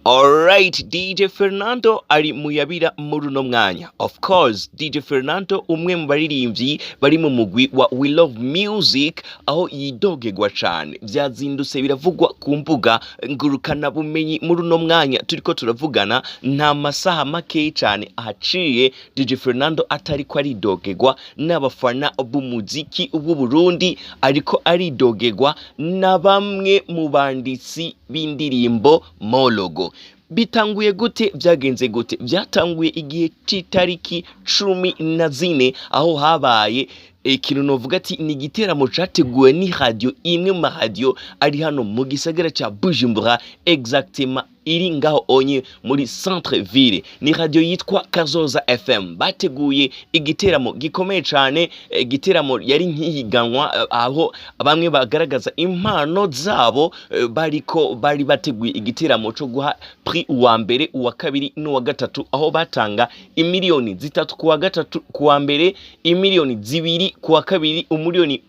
Alright, DJ Fernando ari muyabira muri uno mwanya. Of course, DJ Fernando, umwe mu baririmbyi bari mu mugwi wa We Love Music, aho yidogegwa cane. Vyazindutse biravugwa ku mbuga ngurukana bumenyi muri uno mwanya turiko turavugana, nta masaha makeyi cane ahaciye DJ Fernando atariko aridogegwa n'abafana b'umuziki w'u Burundi, ariko aridogegwa na bamwe mu banditsi b'indirimbo Mologo. Bitanguye gute? Vyagenze gute? Vyatanguye igihe c'itariki 14, aho habaye ikintu novuga ati ni igiteramo categuwe ni radio imwe mu maradiyo ari hano mu gisagara ca Bujumbura, exactement iri ngaho onye muri centre ville. Ni radio yitwa Kazoza FM. Bateguye igiteramo gikomeye cane, igiteramo yari nk'ihiganwa, aho bamwe bagaragaza impano zabo. Bariko bari bateguye igiteramo co guha prix uwa mbere, uwa kabiri n'uwa gatatu, aho batanga imiliyoni 3 kuwa gatatu, kuwa mbere imiliyoni 2, kuwa kabiri 1 umuriyoni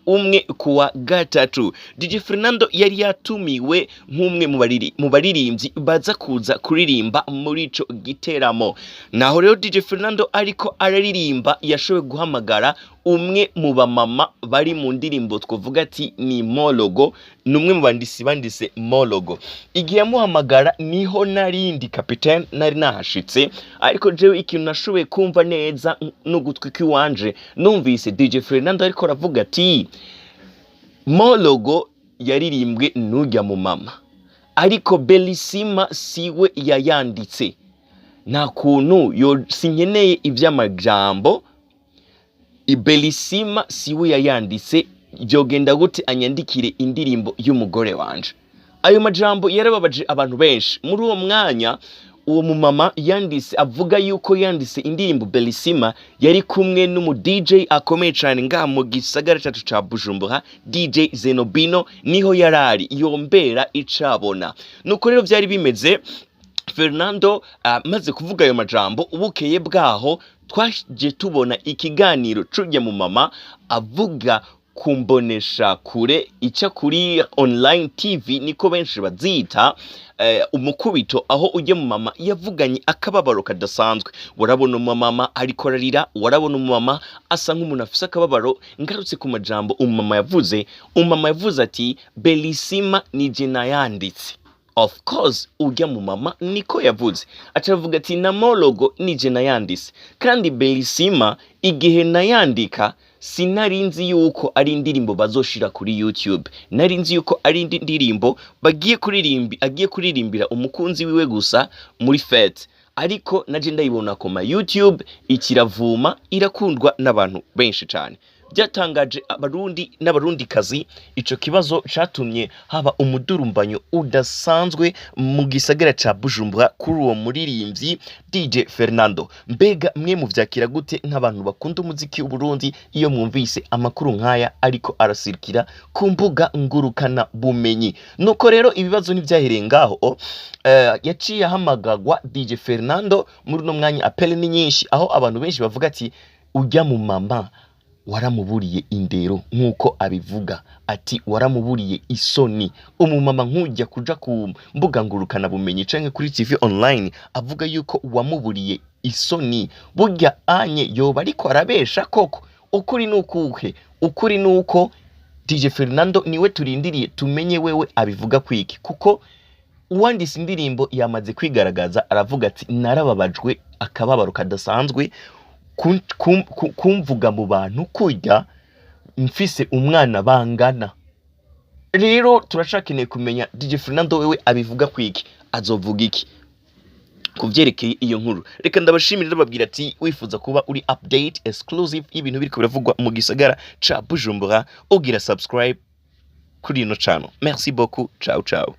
kuwa gatatu. DJ Fernando yari yatumiwe nk'umwe mu baririmbyi baza kuza kuririmba muri ico giteramo. Naho rero DJ Fernando ariko araririmba, yashoboye guhamagara umwe mu bamama bari mu ndirimbo twavuga ati ni Mologo, ni umwe mu bandisi banditse Mologo. Igihe yamuhamagara niho narindi capitaine nari nahashitse, ariko jewe ikintu nashoboye kumva neza n'ugutwi kw'iwanje, numvise DJ Fernando ariko aravuga ati Mologo yaririmbwe n'urya mu mama, ariko Belisima siwe yayanditse. Nta kuntu yo sinkeneye ivy'amajambo, Belisima siwe yayanditse, vyogenda gute anyandikire indirimbo y'umugore wanje? Ayo majambo yarababaje abantu benshi. Muri uwo mwanya uwo mumama yanditse avuga yuko yanditse indirimbo Belisima yari kumwe n'umu DJ akomeye cyane ngaha mu gisagara cyacu ca Bujumbura, DJ Zenobino, niho yarari yombera icabona. Nuko rero vyari bimeze. Fernando amaze kuvuga ayo majambo, ubukeye bwaho twaje tubona ikiganiro c'urya mu mama avuga kumbonesha kure ica kuri online TV, niko benshi bazita, umukubito, aho ujya mu mama yavuganye akababaro kadasanzwe. Warabona umumama ariko ararira, warabona umumama asa nk'umuntu afise akababaro. Ngarutse ku majambo umumama yavuze, umumama yavuze ati Belisima nije nayanditse. Of course, ujya mu mama niko yavuze, aca avuga ati na Mologo nije nayanditse, kandi Belisima igihe nayandika sinari nzi yuko ari indirimbo bazoshira kuri YouTube, nari nzi yuko ari indi ndirimbo bagiye kuririmbi agiye kuririmbira umukunzi wiwe gusa muri fête, ariko naje ndayibona ku ma YouTube ikiravuma, irakundwa n'abantu benshi cyane. Byatangaje Abarundi n'Abarundikazi. Ico kibazo catumye haba umudurumbanyo udasanzwe mu gisagara ca Bujumbura kuri uwo muririmbyi DJ Fernando. Mbega mwe muvyakira gute nk'abantu bakunda umuziki w'Uburundi iyo mwumvise amakuru nk'aya ariko arasirikira ku mbuga ngurukana bumenyi? Nuko rero ibibazo ntivyahereye ngaho. Yaciye ahamagagwa DJ Fernando. Muri uno mwanya appel ni nyinshi, aho abantu benshi bavuga ati ujya mu mama waramuburiye indero, nk'uko abivuga ati waramuburiye isoni. Umumama nk'ujya kuja ku mbuga ngurukana bumenyi canke kuri TV online avuga yuko wamuburiye isoni, burya anye yoba ariko arabesha koko? Ukuri ni ukuhe? Ukuri ni uko DJ Fernando niwe turindiriye tumenye wewe abivuga kwiki, kuko uwanditse indirimbo yamaze kwigaragaza, aravuga ati narababajwe akababaro kadasanzwe kumvuga mu bantu kurya mfise umwana bangana. Rero turacakeneye kumenya DJ Fernando wewe abivuga kwiki, azovuga iki kuvyerekeye iyo nkuru. Reka ndabashimire, ndababwira ati wifuza kuba uri update exclusive y'ibintu biriko biravugwa mu gisagara ca Bujumbura, ugira subscribe kuri ino channel. Merci beaucoup, ciao ciao.